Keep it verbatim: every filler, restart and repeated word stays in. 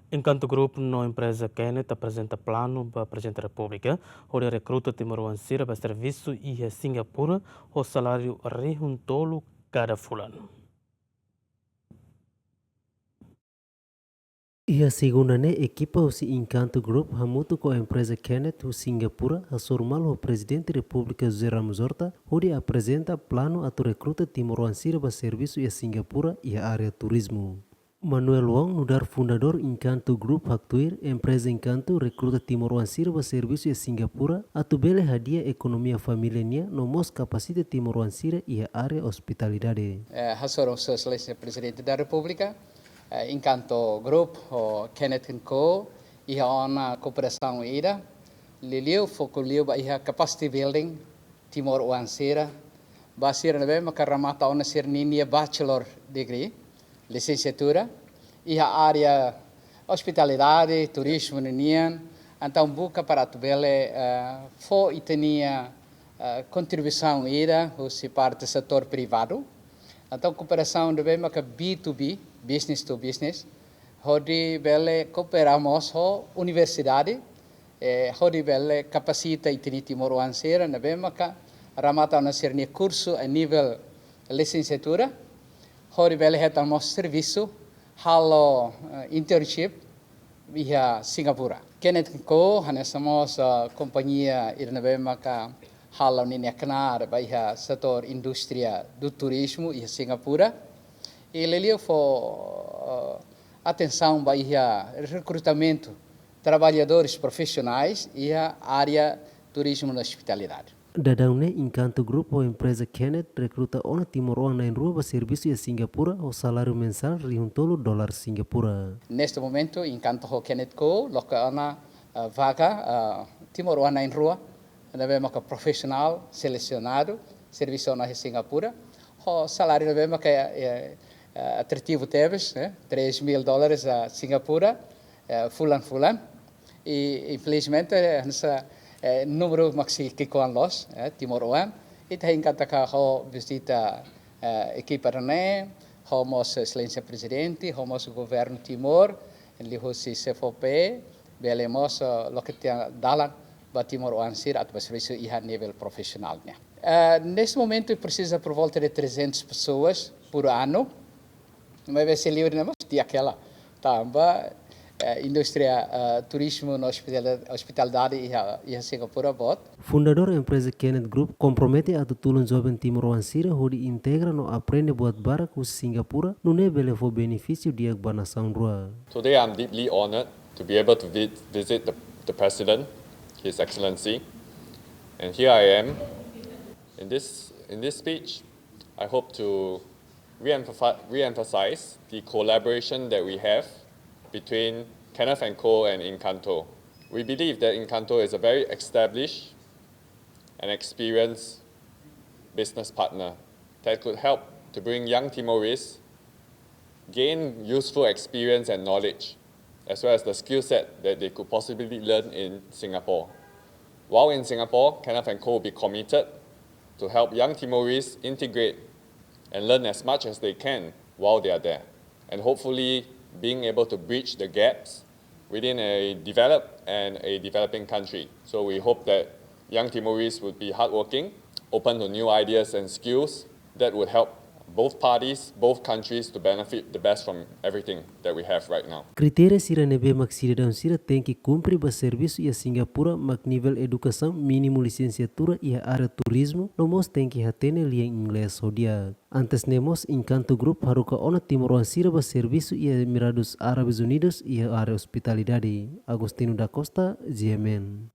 Encanto Group no empreza Kenneth aprezenta planu ba Prezidente Repúblika hodi rekruta timoroan sira ba servisu iha Singapura ho saláriu rihun tolu kada fulan. Iha segunda ne'e, ekipa husi Encanto Group hamutuk ho empreza Kenneth husi Singapura hasoru malu ho Prezidente Repúblika José Ramos Horta hodi aprezenta planu atu rekruta timoroan sira ba servisu iha Singapura iha área turizmu. Manuel Wong, nu'udar fundadór Encanto Group, haktuir empreza Encanto rekruta timoroan sira ba servisu iha Singapura atu bele hadi'a ekonomia família nian no mós kapasita timoroan sira iha área ospitalidade. Eh, hasoru Sua Exelénsia Prezidente da Repúblika, eh, Encanto Group ho Kenneth and Co iha ona kooperasaun ida, liuliu foku liu ba iha capacity building timoroan sira, ba sira ne'ebé maka remata ona sira-ninia bachelor degree, lisensiatura, iha área ospitalidade, turizmu ninian, entaun buka para atu bele, eh, fó ita-nia, eh, kontribuisaun ida husi parte setór privadu. Entaun kooperasaun ne'ebé maka B to B, business to business, hodi bele koopera mós ho universidade, eh, hodi bele kapasita ita-nia timoroan sira ne'ebé maka remata ona sira-nia kursu a nivel lisensiatura, hodi bele hetan mós servisu, halo, eh, internship iha Singapura. Kenneth Co hanesan mós, eh, kompañia ida ne'ebé maka halo ninia knaar ba iha setór indústria do turizmu iha Singapura. I liuliu fó, eh, atensaun ba iha rekrutamentu trabalhadores profissionais iha área turizmu no ospitalidade. Daudaun ne'e, Encanto Group ho empreza Kenneth rekruta ona timoroan na'in-rua ba servisu iha Singapura ho saláriu mensál rihun tolu dolar Singapura. Neste momento, Encanto ho Kenneth Co loke ona, eh, vaga, eh, timoroan na'in-rua ne'ebé maka profisionál selesionadu, servisu ona iha Singapura, ho saláriu ne'ebé maka, eh, eh, atrativu tebes, eh, três mil dólares, eh, Singapura, eh, fulan-fulan. I, infelizmente, eh, hanesan, eh, númeru mak sei ki'ikoan loos, eh, timoroan. Ita hein katak ho vizita, eh, ekipa ida-ne'e, ho mós Exelénsia Prezidente, ho mós Governu Timor, liuhusi C F O P, bele mós, eh, loke tiha dalan ba timoroan sira atu ba servisu iha nivel profisionál nian. Eh, neste momento presiza por volta de trezentas pessoas por ano, maibé sei liu ne'e mós di'ak hela. Tanba, eh, indústria, eh, turizmu no ospitali-, ospitalidade iha, iha Singapura boot. Fundadór empreza Kenneth Group kompromete atu tulun joven timoroan sira hodi integra no aprende buat barak husi Singapura, nune'e bele fó benefísiu di'ak ba nasaun rua. Today I'm deeply honored to be able to vi-, visit the, the President, His Excellency, and here I am. In this, in this speech, I hope to re-emphasi-, re-emphasize the collaboration that we have between Kenneth and Co and Encanto. We believe that Encanto is a very established and experienced business partner that could help to bring young Timorese gain useful experience and knowledge, as well as the skill set that they could possibly learn in Singapore. While in Singapore, Kenneth and Co will be committed to help young Timorese integrate and learn as much as they can while they are there, and hopefully being able to bridge the gaps within a developed and a developing country. So we hope that young Timorese would be hardworking, open to new ideas and skills that would help both parties, both countries to benefit the best from everything that we have right now. Kritéria sira ne'ebé mak sidadaun sira tenke kumpre ba servisu iha Singapura mak nivel edukasaun mínimu lisensiatura iha área turizmu, no mós tenke hatene lian inglés ho di'ak. Antes ne'e mós, Encanto Group haruka ona timoroan sira ba servisu iha Emirados Árabes Unidos iha área ospitalidade. Agostinho da Costa, G M N.